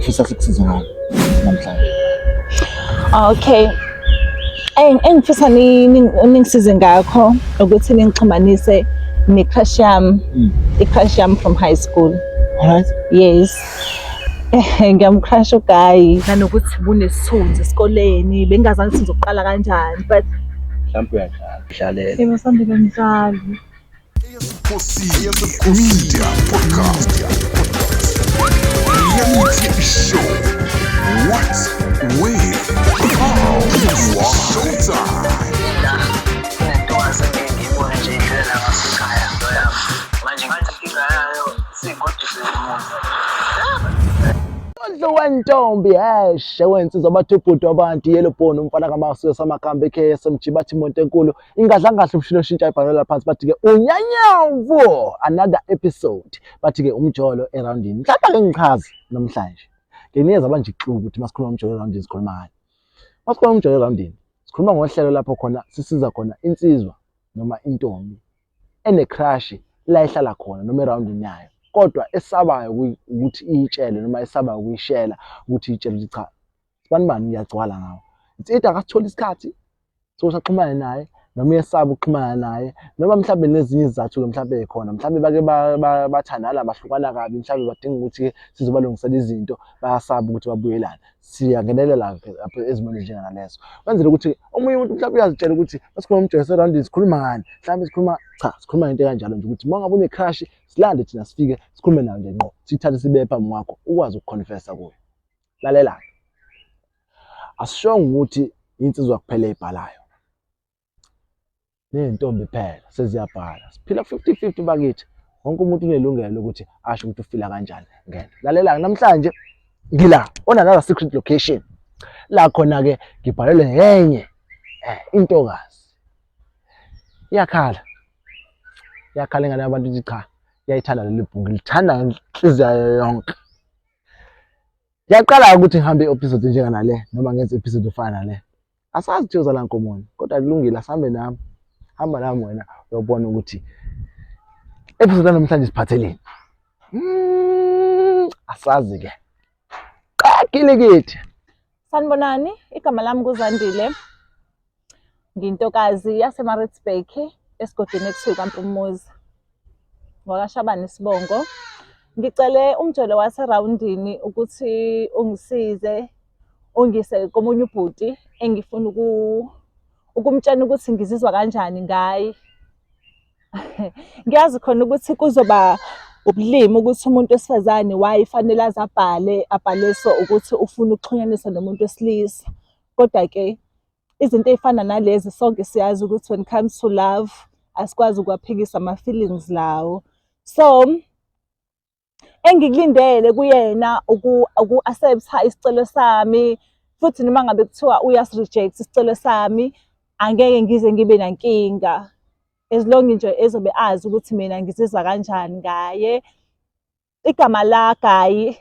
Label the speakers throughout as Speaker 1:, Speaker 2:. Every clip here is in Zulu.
Speaker 1: Ufisa sikusize ngani namhlanje?
Speaker 2: Okay. Engifisa ningisize ngakho ukuthi ningixhumanise ne-crush yami, i-crush yami from high school.
Speaker 1: Alright.
Speaker 2: Yes. Ngiyamcrush uguy. Nanokuthi bunesithunzi esikoleni, bengingazange ukuthi ngizoqala kanjani, but
Speaker 1: Mhlawumbe uyadlala. Dlalela.
Speaker 2: Yebo, Sandile, mzali.
Speaker 3: Media Podcast. Reality Show. What, where, how, showtime.
Speaker 4: Inentokazi engeke ngiyibone nje idlulela ngasekhaya yami. Manje ngathi inkinga yayo siyigoduse umuntu.
Speaker 1: Ondlo wentombi heshe wensizwa bathi ubhuti wabantu yellow bone umfana kaMasuyo samakhambi KSMG bathi imoto enkulu ingadla ngahle umshini oshintsha ibhanola phansi, bathi ke unyanyavu another episode, bathi ke umjolo eroundini. Mhlawumbe ake ngichaze namhlanje, nginikeza abanje ixuku ukuthi masikhuluma umjolo eroundini sikhuluma ngani. Masikhuluma umjolo eroundini, sikhuluma ngohlelo lapho khona sisiza khona insizwa noma intombi ene-crush la ihlala khona noma eroundini yayo, kodwa esabayo ukuthi iyitshele noma esabayo ukuyishela ukuthi iyitshele ukuthi cha, sibani bani, ngiyagcwala ngawo. It's either akasitholi isikhathi sokuthi axhumane naye, noma uyesaba ukuxhumana naye, noma mhlawumbe nezinye izizathu-ke mhlawumbe ey'khona, mhlawumbe bake bathandana bahlukana kabi, mhlawumbe badinga ukuthi-ke sizobalungisela izinto, bayasaba ukuthi babuyelane. Siyangenelela-ke lapho ezimweni ezinjengalezo, kwenzela ukuthi omunye umuntu mhlawumbe uyazitshela ukuthi masikhuluma umjolo eseroundini sikhuluma ngani. Mhlawumbe sikhuluma, cha, sikhuluma ngento ekanjalo nje, ukuthi uma ngabe une-crush silande thina, sifike sikhulume nayo nje ngqo, siyithathe sibeke phambi kwakho, ukwazi ukuconfessa kuyo. Lalela-ke, asishongo ukuthi insizwa kuphela ey'bhalayo, ney'ntombi phela seziyabhala. Siphila 50-50 bakithi, wonke umuntu unelungelo lokuthi asho ukuthi ufila kanjani ngento. Lalela-ke, namhlanje ngila on another secret location, la khona-ke ngibhalelwe ngenye intokazi, iyakhala, iyakhala ingane yabantu, ithi cha, iyayithanda leli bhungu, lithanda ngenhliziyo yayo yonke. Ngiyaqala ukuthi ngihambe i-episode njenganale noma ngenze i-episode efana nale. Asazi ukuthi uyozala nkomoni, kodwa kulungile, asihambe nami. Hamba nami wena uyobona ukuthi episode namhlanje siphatheleni. Asazi ke. Qakilikithi.
Speaker 2: Sanibonani, igama lami kuZandile. Ngintokazi yaseMaritzburg esigodini ekuthiwa kwaMpumuza. NgwakaShabane isibongo. Ngicele umjolo waserawundini ukuthi ungisize ungise komunye ubhuti engifuna ukumtshela ukuthi ngizizwa kanjani ngaye. Ngiyazi khona ukuthi kuzoba ubulima ukuthi umuntu wesifazane why fanele aze abhale abhale so ukuthi ufuna ukuxhunyaniswa nomuntu wesilisa. Kodwa-ke izinto ey'fana nalezi sonke siyazi ukuthi when it comes to love asikwazi ukuwaphikisa ama-feelings lawo. So engikulindele kuyena uku-accept-a isicelo sami, futhi noma ngabe kuthiwa uyasi-reject isicelo sami, angeke ngize ngibe nankinga, as long nje ezobe azi ukuthi mina ngizizwa kanjani ngaye. Igama la guy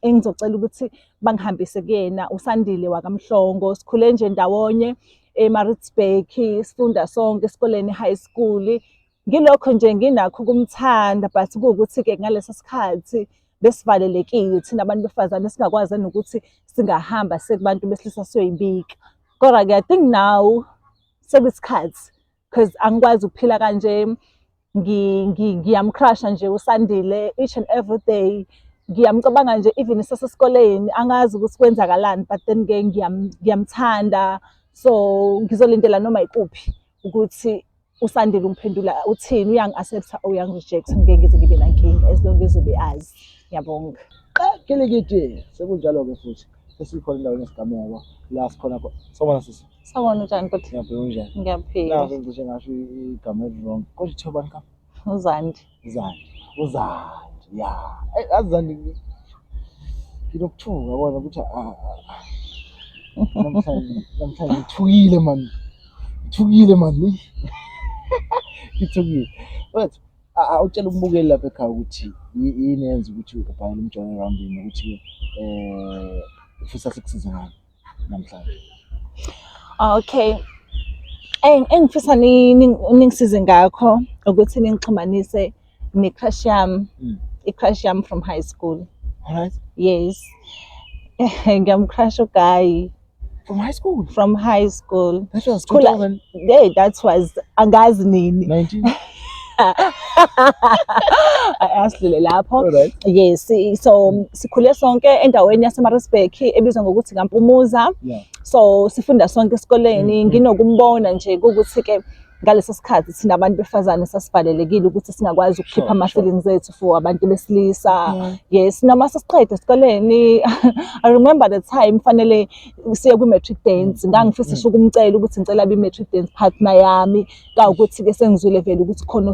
Speaker 2: engizocela ukuthi bangihambise kuyena uSandile wakaMhlongo. Sikhule nje ndawonye eMaritzburg, sifunda sonke esikoleni high school. Ngilokho nje nginakho ukumthanda, but kuwukuthi-ke ngaleso sikhathi besivalelekile thina abantu besifazane, singakwazi nokuthi singahamba sekubantu besilisa siyoyibika. Kodwa-ke I think now sekuyisikhathi, because angikwazi ukuphila kanje. Ngiyamcrusha nje uSandile each and every day, ngiyamcabanga nje even isasesikoleni, angazi ukuthi kwenzakalani, but then-ke ngiyamthanda. So ngizolindela noma ikuphi ukuthi uSandile ungiphendula uthini, uyangi-accept-a or uyangi-reject, ngeke ngize ngibe nankinga as long ezobe azi. Ngiyabonga.
Speaker 1: Qakilikithi, sekunjalo-ke futhi sesikhona endaweni yesigameko la sikhona khona. Sawubona sisi.
Speaker 2: Sawubona, unjani bhuti?
Speaker 1: Ngiyaphila, unjani?
Speaker 2: Ngiyaphila.
Speaker 1: Naso ngicishe ngasho igama eli-wrong. Kodwa ithiwa bani ka?
Speaker 2: UZandi.
Speaker 1: Zandi. UZandi. Ya. Eyi, yazi Zandi, nginokuthuka yabona ukuthi namhlanje ngithukile man. Ngithukile man. Ngithukile. But awutshela umbukeli lapha ekhaya ukuthi yini eyenza ukuthi ubhayele umjolo eroundini, ukuthi ufisa sikusize ngani namhlanje.
Speaker 2: Okay. Engifisa ningisize ngakho ukuthi ningixhumanise ne-crush yami, i-crush yami from high school.
Speaker 1: Alright.
Speaker 2: Yes. Ngiyamcrush uguy.
Speaker 1: From high school.
Speaker 2: From high school.
Speaker 1: That was
Speaker 2: Khula-
Speaker 1: 2019.
Speaker 2: Hey, that was angazi nini. Asidlule lapho.
Speaker 1: Alright.
Speaker 2: Yes, so sikhule sonke endaweni yaseMaritzburg ebizwa ngokuthi kaMpumuza. So sifunda sonke esikoleni, nginokumbona nje ukuthi ke ngaleso sikhathi thina abantu befazane sasivalelekile ukuthi singakwazi ukukhipha ama-feelings ethu for abantu besilisa. Yes, noma sesiqeda esikoleni, I remember the time fanele siye kwi-matric dance, ngangifisa ngisho ukumcela ukuthi ngicela abe i-matric dance partner yami, kawukuthi-ke sengizwile vele ukuthi khona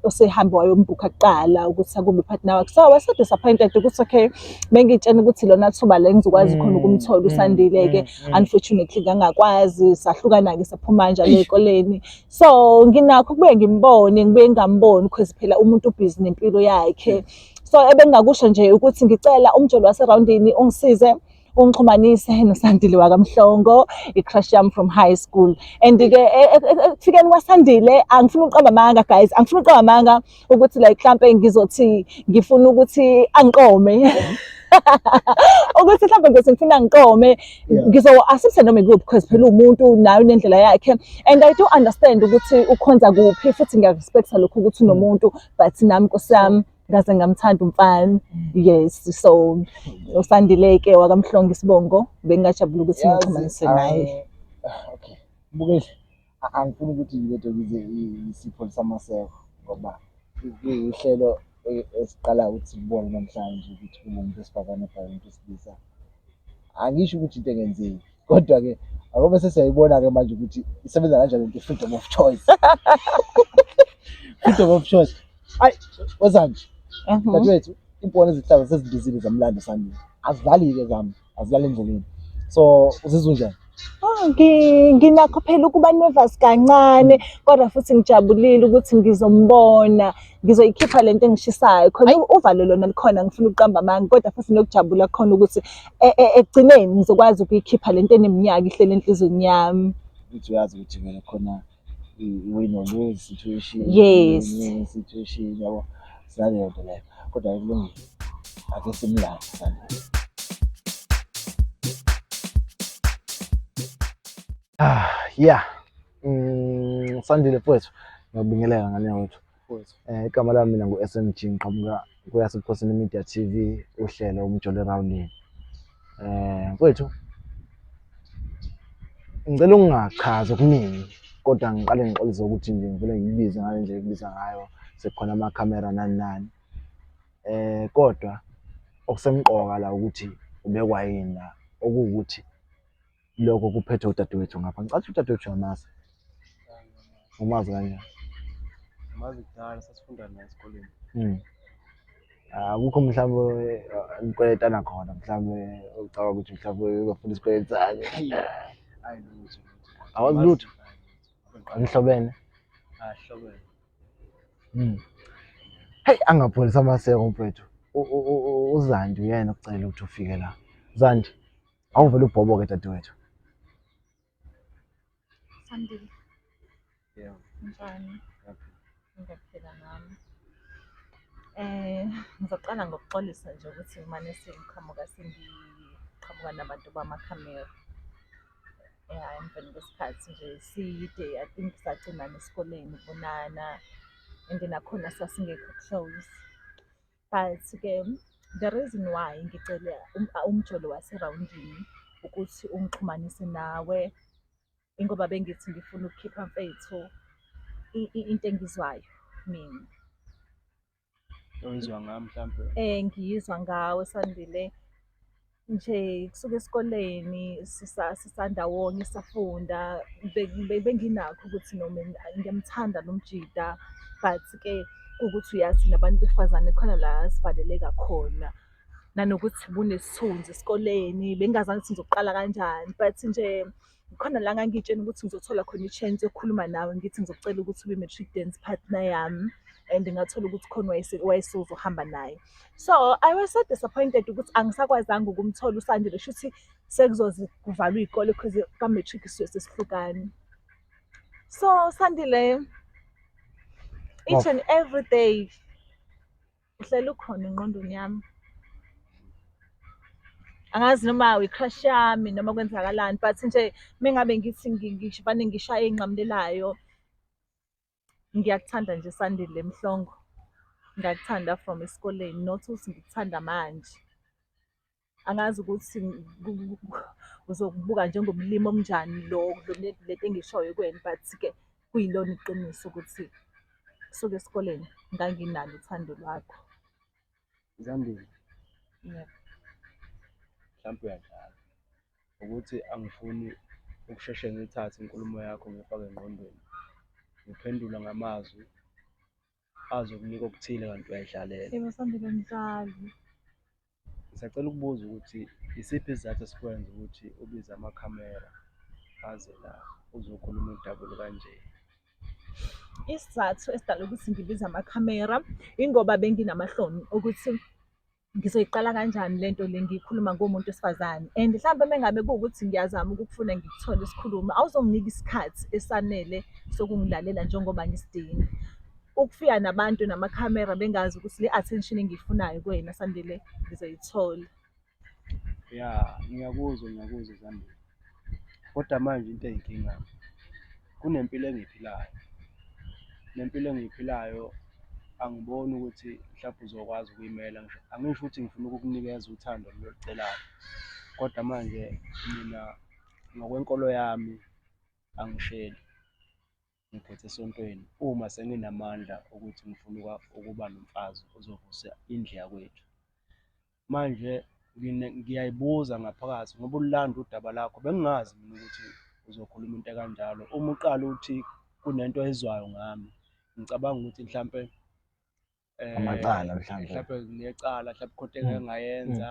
Speaker 2: osehambe wayombhukha kuqala ukuthi akube i-partner wakhe. So I was so disappointed ukuthi okay, bengitshena ukuthi lona thuba le ngizokwazi khona ukumthola uSandile-ke. Unfortunately ngangakwazi, sahlukana-ke saphuma kanjalo ey'koleni. So nginakho ukubuye ngimbone, ngibuye ngingamboni because phela umuntu ubhizi nempilo yakhe. So ebengingakusho nje ukuthi ngicela umjolo waserawundini ungisize ungixhumanise noSandile wakaMhlongo, i-crush yami from high school. And-ke ekufikeni kwaSandile, angifuni ukuqamba amanga guys, angifuni ukuqamba amanga ukuthi like mhlampe ngizothi ngifuna ukuthi angiqome. Ukuthi mhlampe ngizothi ngifuna angiqome, ngizo-accept noma ikuphi because phela uwumuntu naye unendlela yakhe. And I do understand ukuthi ukhonza kuphi, futhi ngiya-respect-a lokhu ukuthi unomuntu, but nami nkosi yami ngaze ngamthanda umfana. Yes, so uSandile-ke wakaMhlongo isibongo, bengingajabula ukuthi
Speaker 1: Yazi,
Speaker 2: ngixhumanise naye.
Speaker 1: Okay. Mbukeli, angifuni ukuthi lento ngize isipho samaseko ngoba uhlelo esiqala ukuthi sibone namhlanje ukuthi kube umuntu wesifazane obhala umuntu wesilisa. Angisho ukuthi into engenzeki, kodwa-ke akobe sesiyayibona-ke manje ukuthi isebenza kanjani lento freedom of choice. Freedom of choice. Ayi, wezanje. Dadewethu, impona ezihlaza sezindizile zamlando Sandile. Azidlali-ke zami, azidlali endleleni. So uzizwa unjani?
Speaker 2: Oh, nginakho phela ukuba nervous kancane, kodwa futhi ngijabulile ukuthi ngizombona, ngizoyikhipha lento engishisayo. Khona uvalo lona lukhona, ngifuna ukuqamba amanga, kodwa futhi nokujabula khona ukuthi ekugcineni ngizokwazi ukuyikhipha lento eneminyaka ihleli enhliziyweni yami.
Speaker 1: Ukuthi uyazi ukuthi vele khona i-win or lose situation.
Speaker 2: Yes.
Speaker 1: Win-win situation, yabo. Sinaleyo nto leyo. Kodwa kulungile. Ake simlande Sandile. Yeah. Sandile mfowethu, ngiyakubingelela ngane yakwethu. Igama lami mina ngu-SMG, ngiqhamuka kweyasebukhosini Media TV, uhlelo Umjolo Erawundini. Mfowethu, ngicela ungachazi okuningi, kodwa ngiqale ngixolise ukuthi nje ngivele ngikubize ngale ndlela ekubiza ngayo, sekukhona amakhamera nani nani. Kodwa okusemqoka la ukuthi ubekwa yini la, okuwukuthi lokho kuphethe udadewethu ngapha. Ngicela ukuthi udadewethu uyamazi. Umazi kanjani?
Speaker 5: Mazi kudala, sasifunda naye esikoleni.
Speaker 1: Akukho mhlawumbe nikweletana khona, mhlawumbe ucabanga ukuthi mhlawumbe uzofuna isikweletu sakhe.
Speaker 5: Hayi lutho.
Speaker 1: Awazi lutho? Anihlobene?
Speaker 5: Ahlobene.
Speaker 1: Hey, angapholisa amaseko mfethu. UZandi uyena okucela ukuthi ufike la. Zandi, awuvele ubhoboke dadewethu.
Speaker 2: Sandile.
Speaker 5: Yebo.
Speaker 2: Njani? Ngiyaphila nami. Ngizoqala ngokuxolisa nje ukuthi ngimane sengiqhamuka sengiqhamuka nabantu bamakhamera. Emveni kwesikhathi nje side, I think sagcina nesikoleni ukubonana and nakhona sasingekho close. But-ke the reason why ngicele umjolo waserawundini ukuthi ungixhumanise nawe, ingoba bengithi ngifuna ukukhipha mfethu into engizwayo mina.
Speaker 5: Oyizwa ngami mhlampe?
Speaker 2: Ngiyizwa ngawe Sandile. Nje kusuka esikoleni sisandawonye sisafunda, benginakho ukuthi noma ngiyamthanda lo mjida, but-ke kuwukuthi uyazi thina abantu besifazane khona la sivaleleka khona. Nanokuthi bunesithunzi esikoleni, bengingazange ukuthi ngizoqala kanjani, but nje khona la ngangiy'tshela ukuthi ngizothola khona i-chance yokukhuluma nawe, ngithi ngizocela ukuthi ube i-matric dance partner yami, and ngathola ukuthi khona wayesezohamba naye. So I was so disappointed ukuthi angisakwazanga ukumthola uSandile, shuthi sekuzoze kuvalwe iy'kole because ka-matric sisuke sesihlukana. So Sandile, each and every day uhleli ukhona engqondweni yami. Angazi noma i-crush yami noma kwenzakalani but nje mengabe ngithi ngivane ngishaye enqamulelayo, ngiyakuthanda nje Sandile Mhlongo. Ngakuthanda from esikoleni not ukuthi ngikuthanda manje. Angazi ukuthi uzokubuka njengomlimi omnjani lo lento engiyishoyo kuwena but-ke kuyilona iqiniso ukuthi kusuka esikoleni nganginalo uthando lwakho.
Speaker 5: Zandile.
Speaker 2: Yebo.
Speaker 5: Mhlawumbe uyadlala. Ukuthi angifuni ukusheshe ngiyithathe inkulumo yakho ngiyifake engqondweni. Ngiphendula ngamazwi azokunika okuthile kanti uyayidlalela.
Speaker 2: Yebo Sandile angidlali.
Speaker 5: Ngisacela ukubuza ukuthi isiphi isizathu esikwenza ukuthi ubize amakhamera aze la uzokhuluma udaba olukanje?
Speaker 2: Isizathu esidala ukuthi ngibize amakhamera ingoba benginamahloni ukuthi ngizoyiqala kanjani le nto le ngiyikhuluma nguwumuntu wesifazane and hlampe uma ngabe kuwukuthi ngiyazama ukukufuna ngikuthole sikhulume, awuzonginika isikhathi esanele sokungilalela njengoba ngisidinga. Ukufika nabantu namakhamera bengazi ukuthi le attention engiyifunayo kuwena Sandile ngizoyithola.
Speaker 5: Ya, ngiyakuzwa ngiyakuzwa Zandile. Kodwa manje into eyinkinga kunempilo engiyiphilayo. Nempilo engiyiphilayo angiboni ukuthi mhlawumbe uzokwazi ukuyimela ngisho, angisho ukuthi ngifuna ukukunikeza uthando lolu olucelayo, kodwa manje mina ngokwenkolo yami angisheli. Ngiphethe esontweni uma senginamandla okuthi ngifuna ukuba nomfazi ozovusa indlu yakwethu. Manje ngiyayibuza ngaphakathi ngoba ululanda udaba lakho, bengingazi mina ukuthi uzokhuluma into ekanjalo. Uma uqala uthi kunento oyizwayo ngami, ngicabanga ukuthi mhlampe
Speaker 1: Amacala mhlampe.
Speaker 5: Mhlampe nginecala, mhlampe khona into engike ngayenza,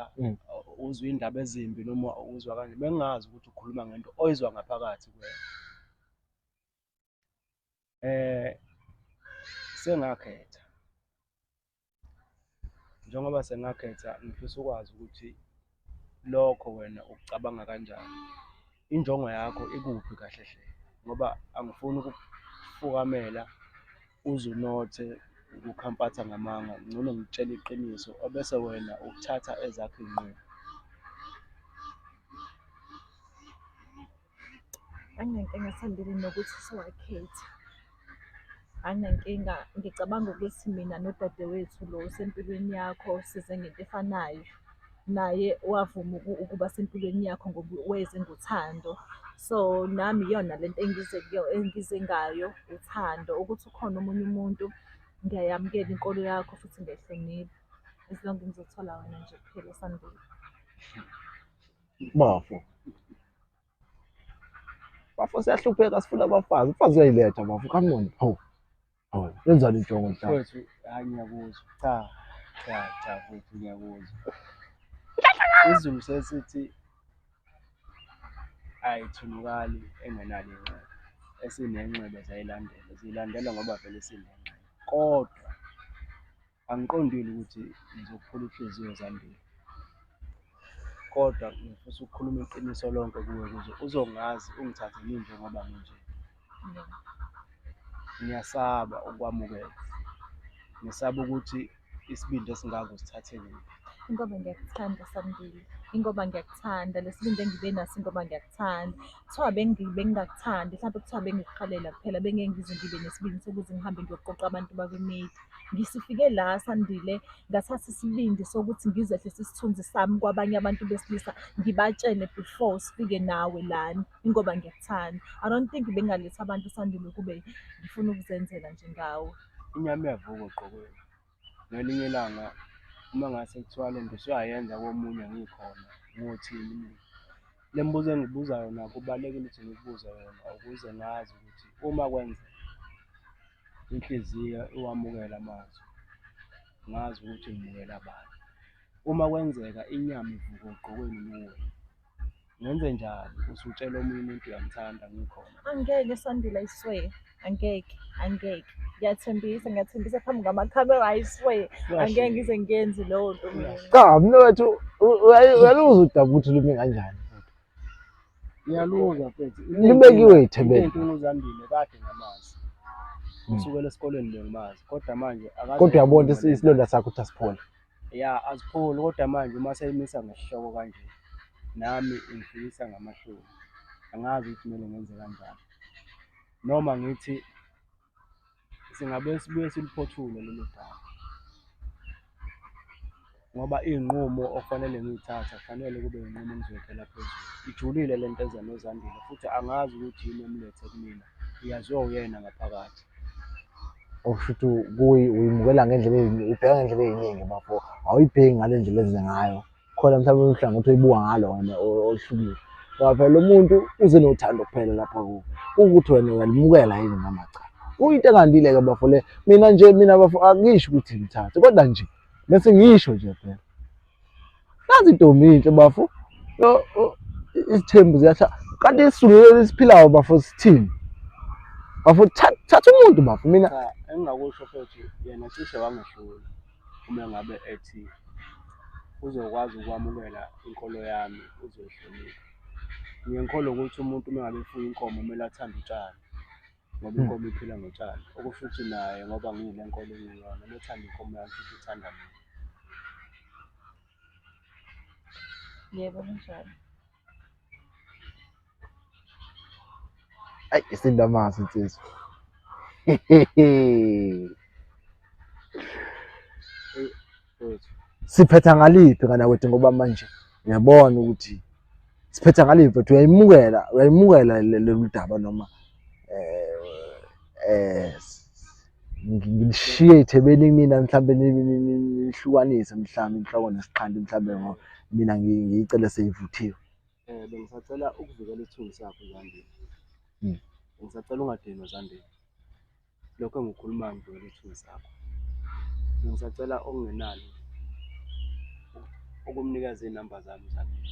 Speaker 5: uzwa iy'ndaba ezimbi noma uzwa kanje. Bengingazi ukuthi ukhuluma ngento oyizwa ngaphakathi kuwena. Sengakhetha, njengoba sengakhetha ngifisa ukwazi ukuthi lokho wena ukucabanga kanjani, injongo yakho ikuphi kahle hle? Ngoba angifuni ukukufukamela uze unothe ukukhampatha ngamanga, ngcono ngikutshele iqiniso ebese wena ukuthatha ezakho iy'nqumo.
Speaker 2: Anginankinga Sandile nokuthi sowakhetha. Anginankinga, ngicabanga ukuthi mina nodadewethu lo osempilweni yakho size ngento efanayo. Naye wavuma ukuba sempilweni yakho ngoba weze ngothando. So, nami iyona lento engize engize ngayo, uthando. Ukuthi ukhona omunye umuntu, ngiyayamukela inkolo yakho futhi ngiyayihlonipha. As long ngizothola wena nje kuphela Sandile.
Speaker 1: Bafo. Bafo siyahlupheka sifuna abafazi. Umfazi uyayiletha bafo. Come on. Hawu. Hawu. Yenzani injongo mhlawumbe.
Speaker 5: Mfowethu, hayi ngiyakuzwa. Cha, cha, cha mfowethu ngiyakuzwa. Izulu sesithi ayithunukali engenalo inxeba. Esinenxeba ziyayilandela, ziyilandela ngoba vele sinenxeba. Kodwa Angiqondile ukuthi ngizokuphula inhliziyo Zandile, kodwa ngifisa ukukhuluma iqiniso lonke kuwe ukuze uzongazi ungithathe nginjengoba nginje. Ngiyasaba ukwamukela, ngisaba ukuthi isibindi esingaka usithathe kuphi.
Speaker 2: Ingoba ngiyakuthanda Sandile, ingoba ngiyakuthanda. Le sibindi engibe naso ingoba ngiyakuthanda. Kuthiwa bengingakuthandi mhlampe kuthiwa bengikuhalela kuphela bengeke ngize ngibe nesibindi sokuthi ngihambe ngiyoqoqa abantu bakwi-media. Ngisifike la Sandile ngathatha isibindi sokuthi ngizehlise isithunzi sami kwabanye abantu besilisa ngibatshele before sifike nawe lana ingoba ngiyakuthanda. I don't think bengingaletha abantu Sandile ukube ngifuna ukuzenzela nje ngawe.
Speaker 5: Inyama iyavuka ogqokweni. Ngelinye ilanga uma ngase kuthiwa le nto usuyayenza komunye ngikhona ngothini mina? Le mibuzo engibuza yona kubalulekile ukuthi ngikubuze yona ukuze ngazi ukuthi uma kwenzeka inhliziyo iwamukela amazwi, ngazi ukuthi ngimukela bani. Uma kwenzeka inyama ivuka ogqokweni kuwe, Ngenzenjani usutshela omunye umuntu uyamthanda ngikhona?
Speaker 2: Angeke Sandile, I swear. Angeke, angeke. Ngiyathembisa, ngiyathembisa phambi kwamakhamera, I swear. Angeke ngize ngiyenze leyo nto mina.
Speaker 1: Cha, mnewethu uyaluza udaba ukuthi lume kanjani.
Speaker 5: Ngiyaluza mfethu.
Speaker 1: Libekiwe ithebele.
Speaker 5: Into uZandile kade ngamazi. Kusukela esikoleni bengimazi kodwa manje akaze
Speaker 1: Kodwa uyabona isilonda sakho ukuthi asipholi.
Speaker 5: Ya, asipholi kodwa manje uma seyimisa ngesihloko kanje. Nami ingifikisa ngamahloni, angazi ukuthi kumele ngenze kanjani. Noma ngithi singabe sibuye siluphothule lolu daba ngoba iy'nqumo okufanele ngiy'thathe akufanele kube iy'nqumo engizoyikhela phezulu. Ijulile le nto eza noZandile futhi angazi ukuthi yini emlethe kumina, yaziwa uyena ngaphakathi.
Speaker 1: Okusho ukuthi uyimukela ngendlela uyibheka ngendlela ey'ningi bafo, awuyibheki ngale ndlela eze ngayo. Khona mhlawumbe uhlangothi oyibuka ngalo wena oluhlukile. Ngoba phela lo muntu uze nothando kuphela lapha kuwe. Ukuthi wena uyalimukela yini noma cha. Kuyinto engandile-ke bafo le. Mina nje mina bafo angisho ukuthi ngithathe kodwa nje bese ngisho nje phela. Nazi intombi inhle bafo. Isithembu ziyasha. Kanti isiZulu lesi esiphilayo bafo sithini? Bafo thatha umuntu bafo mina.
Speaker 5: Cha, engingakusho mfethu yena cishe wangehlula uma ngabe ethi uzokwazi ukwamukela inkolo yami uzoyihlonipha. Ngiye ngikholwe ukuthi umuntu uma ngabe efuye inkomo kumele athande utshani ngoba inkomo iphila ngotshani. Okusho ukuthi naye ngoba ngiyile nkolo engiyona uma ethanda inkomo yami futhi uthanda mina.
Speaker 2: Yebo kunjalo.
Speaker 1: Ayi isinda amazwi insizwa. Siphetha ngaliphi ngana kwethu ngoba manje uyabona ukuthi siphetha ngaliphi mfethu uyayimukela uyayimukela lolu daba noma eh ngilishiye ethebeni kumina mhlambe nihlukanise mhlambe inhloko nesixhanti mhlambe ngo mina ngiyicele seyivuthiwe.
Speaker 5: Bengisacela ukuvikela isithunzi sakho Zandile. Bengisacela ungadinwa Zandile. Lokhu engikukhulumayo ngivikela isithunzi sakho. Bengisacela okungenani ukumnikeza iy'namba zami Zandile.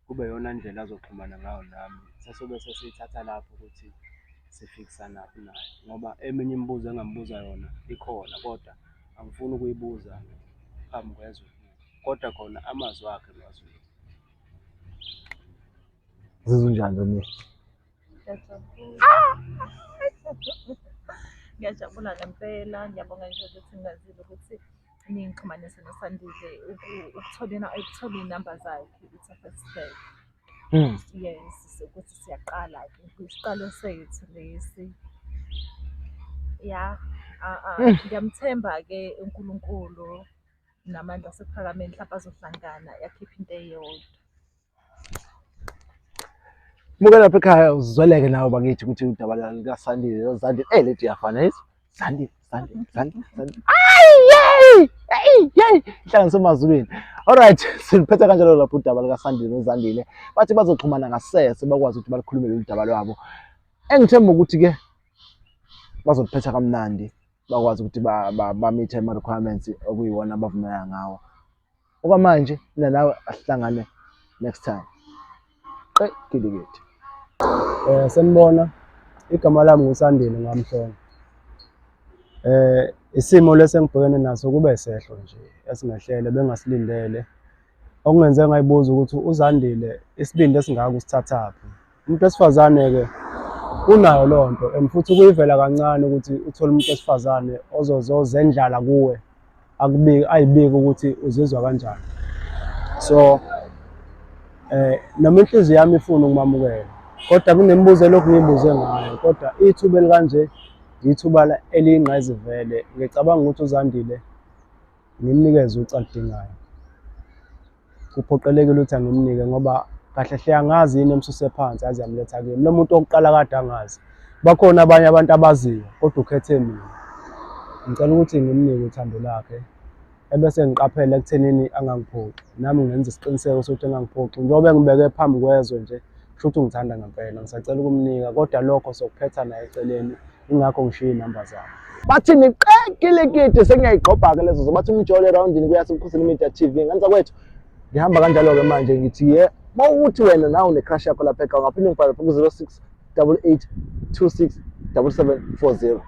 Speaker 5: Kube iyona ndlela azoxhumana ngayo nami. Sesobe sesiyithatha lapho ukuthi sifikisanaphi naye ngoba eminye imibuzo engingambuza yona ikhona kodwa angifuni ukuyibuza phambi kwezwe, kodwa khona amazwi akhe ngiwazwile.
Speaker 1: Uzizwa unjani Romeo?
Speaker 2: Ngiyajabula ngempela, ngiyabonga nje ukuthi ngazile ukuthi ningixhumanise noSandile ukuthola ukuthola iy'namba zakhe, it's a first step. Yes, ukuthi siyaqala-ke, isiqalo sethu lesi. Ya, ngiyamthemba-ke uNkulunkulu namandla asekuphakameni mhlawumpe azohlangana yakhipha into eyodwa.
Speaker 1: Buka lapha ekhaya uzweleke nawe bakithi ukuthi udaba likaSandile noZandile eh lethi iyafana yizwa Zandile Zandile Zandile Zandile ayi ayi ayi inhlanganiso emazulwini. Alright siliphetha kanjalo lapho udaba likaSandile noZandile bathi bazoxhumana ngasese bakwazi ukuthi balukhulume lolu daba lwabo. Engithemba ukuthi ke bazoliphetha kamnandi bakwazi ukuthi bamithe ama-requirements okuyiwona abavumelana ngawo. Okwamanje mina nawe asihlangane next time. Qe gilikidi.
Speaker 5: Sanibona, igama lami nguSandile ngwaMhlongo. Isimo lesi engibhekene naso kube sehlo nje esingehlele bengasilindele. Okungenze ngayibuza ukuthi uZandile isibindi esingaka usithathaphi? Umuntu wesifazane-ke unayo leyo nto and futhi kuyivela kancane ukuthi uthole umuntu wesifazane ozozendlala kuwe akubike ayibike ukuthi uzizwa kanjani. So noma inhliziyo yami ifuna ukumamukela kodwa kunemibuzo elokhu ngiyibuze ngayo kodwa ithuba elikanje yithuba eliyingqayizivele. Ngicabanga ukuthi uZandile ngimnikeze ucu aludingayo. Kuphoqelekile ukuthi angimnike ngoba kahle hle angazi yini emsuse phansi aze yamletha kimi. Lo muntu wokuqala kade angazi. Bakhona abanye abantu abaziyo kodwa ukhethe mina. Ngicela ukuthi ngimnike uthando lakhe ebese ngiqaphela ekuthenini angangiphoxi. Nami ngenza isiqiniseko sokuthi engangiphoxi. Njengoba engibeke phambi kwezwe nje, kusho ukuthi ungithanda ngempela. Ngisacela ukumnika kodwa lokho sokuphetha naye eceleni. Ingakho ngishiye iy'namba zami.
Speaker 1: Bathi niqekilikiti sengiyayigqobha-ke lezo zo bathi umjolo erawundini kuyasemkhosini media TV ngane zakwethu ngihamba kanjalo-ke manje ngithi ye uma ukuthi wena nawe une-crush yakho lapha ekhaya ungaphinde ungibhale lapha ku-06 88 26 7740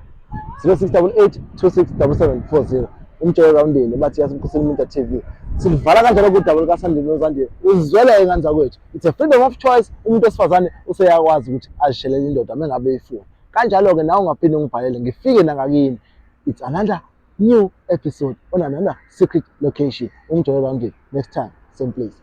Speaker 1: 06 88 26 7740 umjolo erawundini bathi yasemkhosini media TV silivala kanjalo kudaba lukaSandile noZandile uzwele ngane zakwethu it's a freedom of choice umuntu wesifazane useyakwazi ukuthi azishelele indoda uma ngabe eyifuna kanjalo-ke nawe ungaphinde ungibhalele ngifike nangakini it's another new episode on another secret location umjolo rounding next time same place.